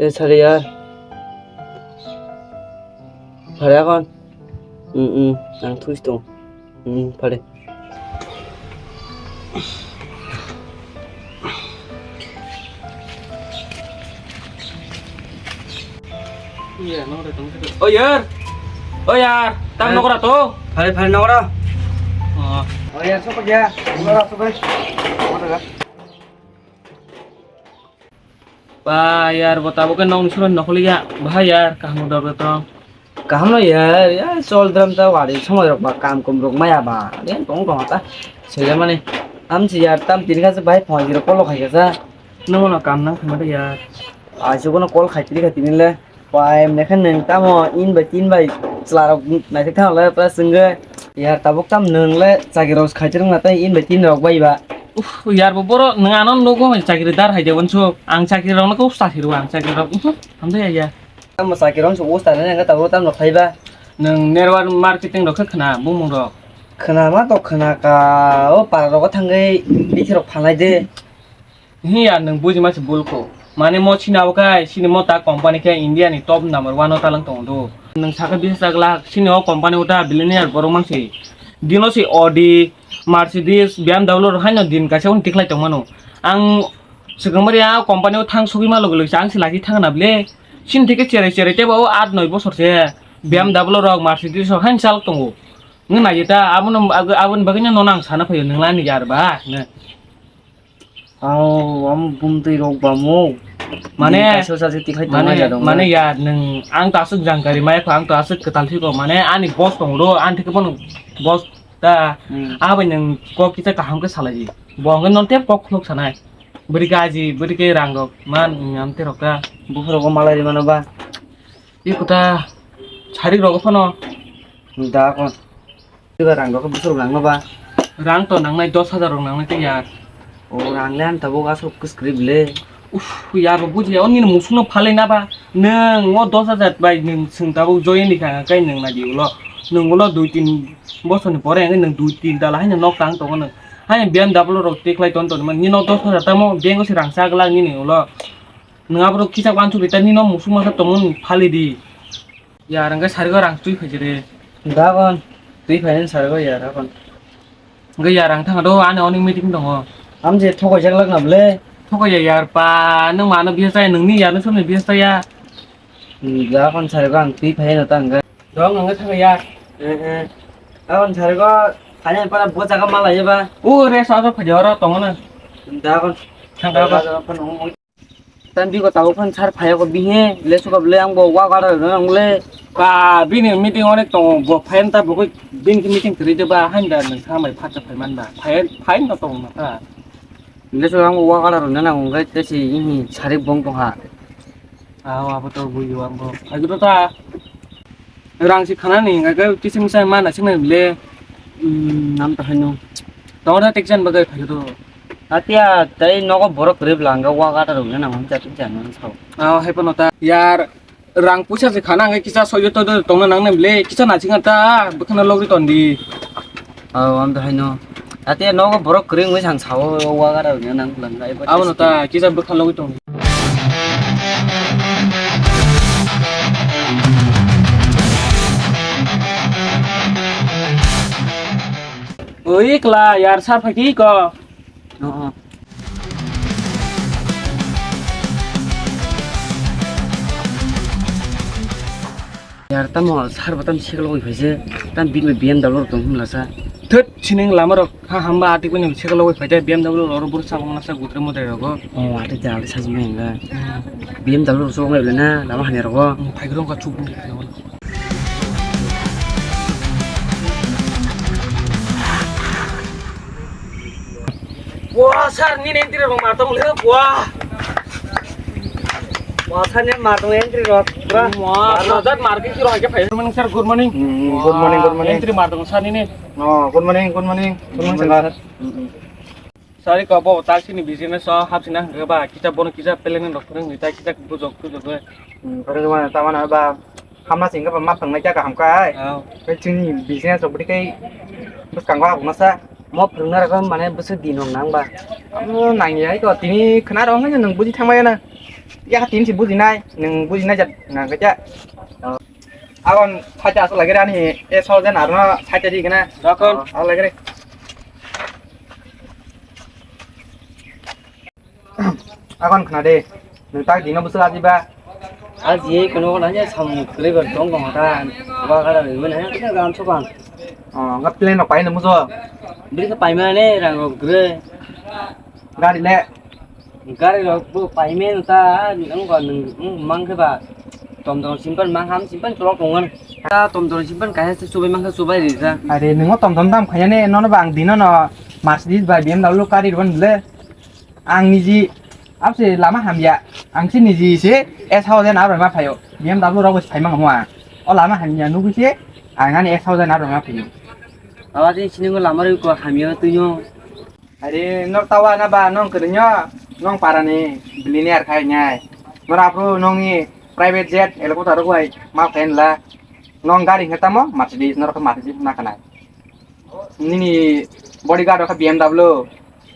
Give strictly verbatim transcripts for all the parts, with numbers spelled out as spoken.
Te sari ya. Phare akhon. Hmm, hmm, ang thusi tong. Hmm, phare. O yar. O yar, tam nokra to? Phare, phare nokra. Oh. O yar, sok ya. Nokra sok. Ba yar, bo tabuk khe nokni soro nokholi ya. Bahai yar, kaham dor tong. Kaham no yar, ya chol dram ta wari somoi rok ba kam kum rok maya ba. Ya tong tong ta. Sele mani. Am si yar tam tini kha se bahai phone rok kolo khai kha sa. Nono kam nang khama de yar. Aisuk no call khai tini kha tini le. Pai mekhan nang tamo in bai tin bai chwla rok naithok thang le plus singge. Yar tabuk tam nang le chakri rok khai tini na tai in bai tin rok bai ba. Uff, yar bo boro nang ano nogo chakri dar hai de wansu. Ang chakri rok no ko sa hiru ang chakri rok. Uff, hamde ya ya. Tamo chakri rok so usta ne nang tabuk tam rok khai ba. Nang network marketing rok khe khna bumung rok. Khna ma to khna ka o para rok thangwi bithi rok phalai de. Hiya, nwng bujima se bul kho. Mane mo chini abo khai, chini mo ta company khe India ni top number one o talang tongo do. Nwng sakha bisa glak, chini o company o ta billionaire borok mang se. Dino se Audi, Mercedes, B M W rok haino din kaisa un tiklai tong mano. Ang swkang bari a company o thang sugui ma logi logi ang se lagi thang na ble. Chini theke cherai cherai tebo o aat noi bosor se B M W rok, Mercedes rok haino chalok tongo. Nwng nai ta, abono, abo, aboni bagwi no nono ang sana phaio, nwng lani yar ba, ne. Aw, amo bumtwi rok ba mo. Mane, kaisa sa se tikhai mane, tongnai ya dong mane na. Ya, nwng, ang to aswk jangkari maya kho, ang to aswk kwtal thiko, mane, ani boss tongo do, ani theke bono boss ta. Hmm. Abai nwng kok kisa kaham khe salai di. Bo hwnkhe non tep kok khuluk sanai. Bwrwi khe aji, bwrwi khe rang rok, man, nwng am te rok ta. Buphuru rok malai ri mano ba. Iko ta, sarik rok phano. Da kon. Twiba rang rok bwswk rang no ba? Rang to nangnai dos hajar rok nangnai tei yar. O rang le ang tabuk aswk kwskwrwi bwle. Uff, yar bo buji ya, o nini musuk no phalai na ba? Nwng o dos hajar bai nwng swng tabuk join ni kha, kai nwng nai di ulo. Nwng ulo dui tin bosor ni pore nwng dui tin tala haino nok tang tongo nwng. Haino B M W rok teklai ton ton man, nini o dos hajar tamo bank o se rang cha glak nini ulo. Nwng aborok kisa wansuk ri ta nini o musuk masa tongmani phalai di. Yar hwnkhe sarigo rang twi phaijak re. Dagon twi phainani sarigo yar dagon. Hwnkhe yar ang thangdo ani onek meeting tongo. Amje thokoijak lak na bwle? Thokoya yar pa, nwng mano biya chaya, nwngni yar nwng somni biya chaya. Hmm, dagon sarigo ang twi phaino ta hwnkhe. Dong hwnkhe thangya. Eh, eh. Dagon sarigo phainani para bo jaga malaiya ba? O re sa sa phaidi oro tongo na. Dagon. Thangka ba. Dagon phano. Tan bigo tabuk phan sar phaiya ko bihe, le suka bwle ang bo wa gara rwna nang le. Ba, bini meeting onek tongo, bo phayan ta bo koi bini khe meeting kwrwi de ba, hain da nwng tha mai phatsa phai man ba. Phayan, phayan no tongo na ta. Le suka ang bo wa gara rwna nang le te si ini sari bong tong ha. Aw, abo to bui yo ang bo. Phai do ta. Rang si khana ni, ngai kisa misa mana sing le. Hmm, nam ta haino. Tongo da tekjan bagai phai do. Atia, tei nogo borok kwrwi bwla hwnkhe wa gata rwgwi nang hwn chati chani hwn sao. Ah, hai phano ta. Yar, rang puisa se khana hwnkhe kisa soyo to tongna nang nai bwle, kisa naising ta, bwkhano logri ton di. Oh, am to haino. Atia nogo borok kwrwi wngwi sang sao, wa gata rwgwi nang bwla hwnkhe. Abono ta, kisa bwkha logri ton di. Oi, kla, yar, sar phai ki ko. Oh, oh. Yar, tamo sar ba tam cycle logoi phaise, tam bini bai B M W rok tong himla sa. Thut, sining lama rok ha hamba ati kuni cycle logoi phaite B M W rok buru sabong nasa gutre mudre rogo. Oh, ati ja, ati sajimai hinga. Hmm. B M W rok chok lai na, lama hani rogo. Hmm, phai rong ka chuk. Wah, sir, nini entry rok mar tong le, wah. Wah, sir, ni mar tong entry rok, pura. Wah, mar tong. Sir, mar ki sir, hai ke phai. Good morning, sir, good morning. Hmm, good morning, good morning. Entry mar tong, sir, nini. Oh, good morning, good morning. Good morning, sir. Good morning, sir. Hmm, hmm. Sari ko bo tak sini business o hap sina hwnkhe ba kisa bono kisa planning rok phwrwng ni tai kisa bujok tujok bai. Hmm, phwrwng ma tama na ba hamna singkha ba ma phwrwng nai kha kaham kha ai. Oh. Tei chini business rok bwtwi kai bwskango habuk masa. Mo phwrwng na rok mane bwswk din rok nang ba. Amo nang ya ko tini khna rok hwnwi nwng buji thang bai na. Ya, tin si bujinai, nung bujinai jat na gaja. Agon phacha asal lagi rani, e so jan arno phacha di kena. Rakon. Asal lagi re. Agon khna de, nung tak dino busu aji ba. Aji kono kono nya samung kri bar tong kong ta, wa kada re mana ya kena ram so bang. Oh, ngat plan no pai no muso. Bri ka pai mana ne rang ro gre. Gari le. Gari rok bo paimeno ta, nwng ba nwng, nwng mang khe ba. Tom tom simpan mang ham simpan kolok tongo. Ta tom tom simpan kaisa se chubai mang khe chubai ri ta. Are, nwng o tom tom dam khaya ne, nono ba ang dino no Mercedes bai B M W kari rwan le. Ang niji, abse lama hamya. Ang si niji se S thousand aro ma phayo. B M W rok bo phai mang mo ang. O lama hamya nugui se, ang ani S thousand aro ma phayo. Awa din sini ko lama ri ko hamya tuyo. Are, nok tawa na ba, nong kwrwngyo, nong parani billionaire khai nai. Nora aphuru nongni private jet, helicopter rok bai ma phen la. Nong gari hwnkhe tamo, Mercedes, norok khe Mercedes na kanai. Nini bodyguard rok khe B M W,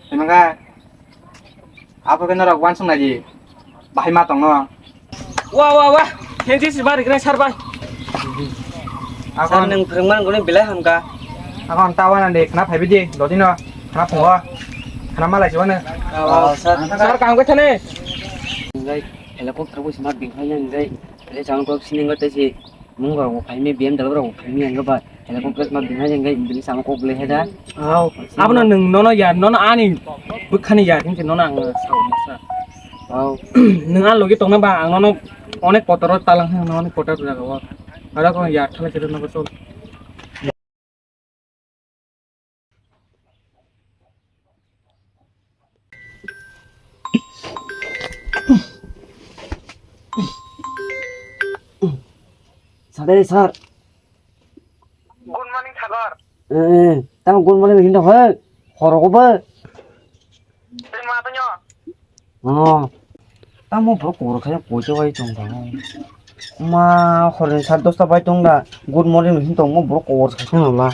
hwnka aphuru khe norok uansuk nai di. Bahai ma tongno. Wa, wa, wa. Khe J C B bai riknai sar bai. Sar, akon nwng phwrwngmani gwnwi belai hamkha. Akon ta wana de khna phaibi di, dodino. Khna phungo. Khna malai si wano. Oh, sir. Sir, kaham khe thani. Ngai, helicopter bo sima bingkhaina ngai. Ele chang kok sining ngai tesi. Mung rok bo phaimi, B M W rok bo phaimi ang ba. Helicopter ma bini hai jeng gai, bini samo kok le heda. Au. Abono nwng nono ya, nono ani bwkhani ya, kinse nono ang sao masa. Au. Nwng ani logi tongna ba, ang nono onek kotor o talang hang, onek kotor jaga o. Aro ko ya, thala kete nogo chol. Sir, sir. Good morning, Sagar. Eh, eh, tamo good morning hinda hoi. Horo ko ba. Tei ma tanyo. Oh. Tamo bro kor kaya poito bai tong ba. Ma, horo ni sat dosta bai tong da. Good morning hinda mo bro kor kaya la.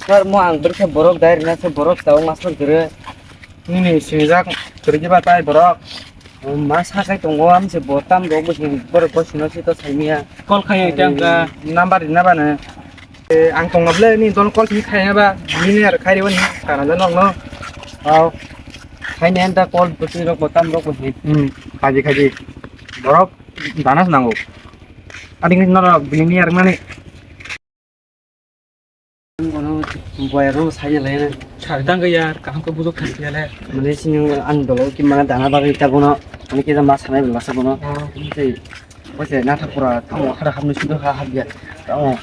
Sir, mo ang berkhe borok dai rina se borok tao masuk gere. Nini sinijak kwrwi ba tai borok. Ma sakai tongo, am se bo tam rok bo sini borok bo sino sito saimiya. Call khai ai tang ka. Number rina ba ne. Eh, ang tongma ble ni don call sini khai ba. Nini ar khai riwani kana da nong no. Au. Khai ne anta call bo sini rok bo tam rok bo sini. Hmm. Kaji kaji. Borok dana nango. Ading ni norok bini ni ar mani. Bono boyaro sai le. Sar dang ya, kaham ko bujok thang ya le. Mane sini ang dolo ki mana dana bagwi ta bono. Mane ki ma sanai bela sa bono. Oh. Sei, ose na tha pura tamo khara hamni sido ha ha ya. Tamo.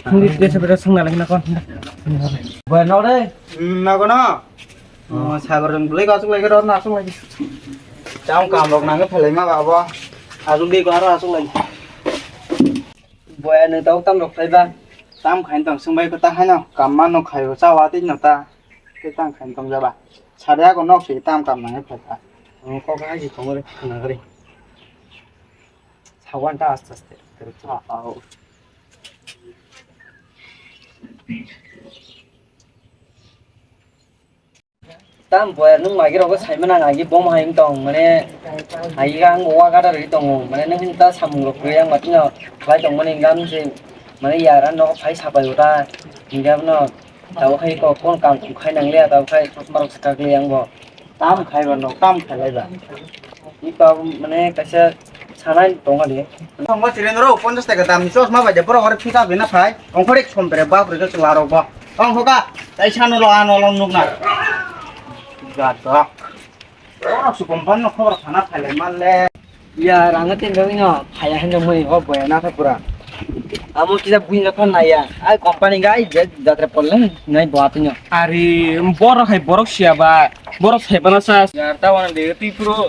Hindi desa bera sung na lagi na kon. Boy no re. Na kono. Oh, sabar jong beli ko asuk lagi ro na asuk lagi. Cham kam rok nang phelai ma babo. Asuk di ko aro asuk lagi. Boya nwng tabuk tam rok phai ba? Tam khain tong swng bai kwta haino, kam ma no khaio, cha wa tei no ta. Tei tam khain tong jaba. Sade ako nok se tam kam nang phai ba. Ang kok hai si thong re khna re. Sawan ta aste aste. Ah, ah. Tam boya nwng magi rogo saimana nagi bom hai wng tong mane hai ang wa gada ri tongo mane nwng ta samung rok kri ang matino khlai tong mani gam se mane yara no phai sapai uta hinga no tabo khai ko kon kam khai nang le tabo khai chosma rok sakak le ang bo tam khai ba no tam khai lai ba. Iko mane kaisa sanai tongo de. Tongo chirendro ponchas taka damni chosma bai de borok ore phita bina phai. Ongkhorek sompre bap rega chwla rok bo. Ong hoka tai sano lo ano lo nukna. Gadak. Oro su kompan no khobor khana phai lai manle. Ya ranga tin dong no phaya hin dong mani ho boya na pura. Amo kisa buin ga kon na ya. Ai company ga ai je jatra polle nai bo atinyo. Ari borok hai borok siya ba. Borok sai bana sa. Ya ta wana de ti puro.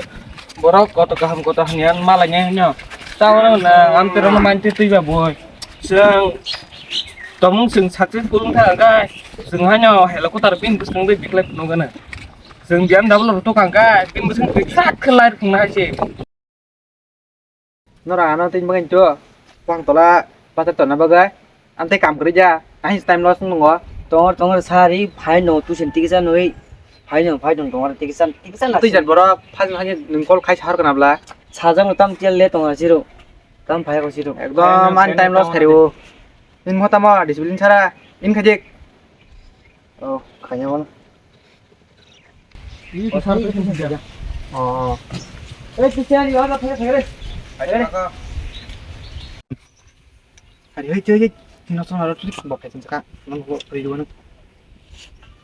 Borok koto kaham koto hamya malai nai hino. Tamo na amtero no manti twi ba boi. Chwng tomung chwng successful wngkha hwnkhe chwng haino helicopter bini bwskango twi biklai phunukgwno. Chwng B M W rok tokha hwnkhe bini bwskango twi sak khe light phunuknai se. Nora ano tini bagwi to pang tola patar tonna bagwi. Amtwi kam kwrwi ja, ahis time loss wng tongo. Tongor tongor sari phai no tuition tigi cha nui. Phai no, phai no, tong, tiki san, tiki san. Twi jar borok, phai no, phai no, nwng call khai sahar kana bla. Sajak no tam tiya le tong siro. Tam phai ko siro. Ekdom an time loss khario. In mota ma discipline sara, in khajik. Oh, khanya mana? Oh. Eh, tu siya ni wala phai phai re. Hari hei, hei, hei. Tino sama ro tulik bok hai saka. Nang ko ri duan.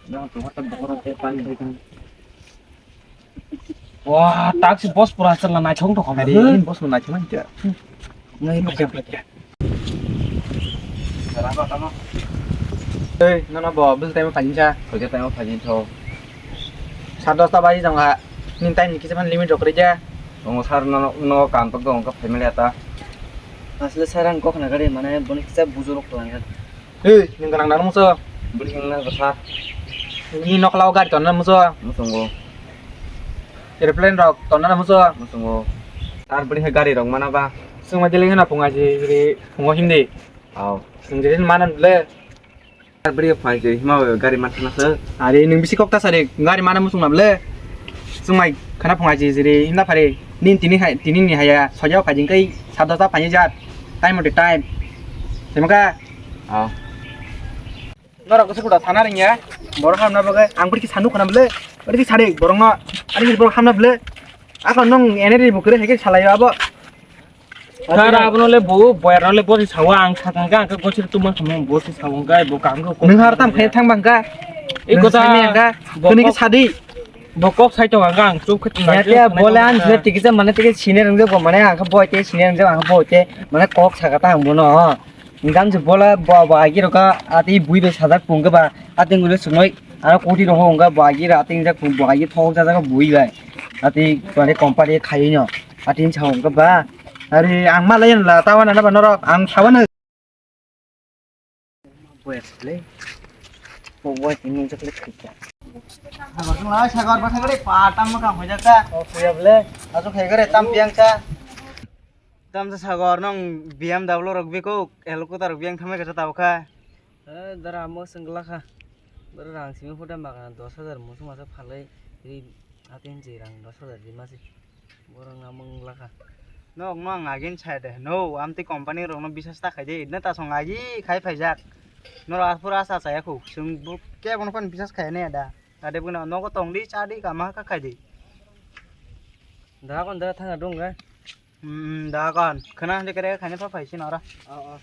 Nang ko hata bok ro te pani dai kan. Wah, taksi bos pura sala naithok thok. Hari ini bos naithok man ja. Ngai pakai pakai. Hei, nono bo, bwswk time o phainsa? Khaikhe time o phainsa tho. Sat dosta baji jang ha. Nini time ni kisa phan limit rok rija. Tongo sir, nono, nono kam tok dong, wngkha family ata. Asle sir ang kok na gari, mane boni kisa bujuro khlangya. Hei, nwng gwnang nang muso? Bwrwi hwnna bwsa. Nini nokla o gari tonna muso? Musungo. Aeroplane rok tonna muso? Musungo. Tar bwrwi hai gari rok mana ba? Sungma dili hena punga ji, ji, pungo hindi. Aw. Sung jiri mana le. Tar bwrwi phai ji, hima gari man thana se. Are nwng bisi kok ta sari, gari mana musung na le. Sungmai khana punga ji, jiri hinda phari. Nin tini hai, tini ni haya, soja phai jing kai, sat dosta phai jat. Time to time. Semaka. Ah. Norok kisa kuda sana ringya. Borok hamna bagwi ang bwrwi kisa nuk khana bwle. Bwrwi kisa de borok no. Ani borok hamna bwle. Ako nung eneri bukre heke salayo abo. Sir, abono le bo, boyarno le bosi sawa ang sakang ka, ang ka gosir tuma khamung bosi sawa ang ka, bo kam ko. Nung har tam khai thang bang ka. Iko ta. Kuni ki sadi. Bo kok sai tonga ang, chuk khe tonga. Ya, ya, bole an je tiki je mane tiki sine rang je bo mane ang khe boi te sine rang je ang khe boi te mane kok saka ta ang bono. Ingkam je bole bo bo agi roka ati bui be sajak pung khe ba ati ngule sumoi aro koti roho ungka bo agi ra ati ingjak pung bo agi thok jajak bui bai. Ati mane company khai no ati insa ungka ba. Ari ang malai la tawana na ba norok ang sawana. Boy, asle. Bo boy, tini unsa klik klik ya. Sagor tong lai, sagor ba sagor, eh, pa tam ma kam hoja ka. Oh, kuya ble. Asu khai gare tam piang ka. Tam sa sagor nong B M W rok biko, helicopter rok biang thamai ka sa tau ka. Eh, dara mo sengla ka. Bar rang simi photo ma ka dos hajar mo suma sa phalai. Ri atin ji rang dos hajar di masi. Borok na mung lakha. Nok no ang agin sai de. No, amtwi company rok no bisas ta khai de. Idna ta song agi khai phaijak. Norok aphuru asa chaya khu. Chwng bo kebo no phano bisas khai ne da. Ade bwno nogo tong di, cha di, kama kha khai di. Da kon da thanga dong ga. Hmm, da kon. Khana de kare khai ne pha phai si nora. Oh, oh.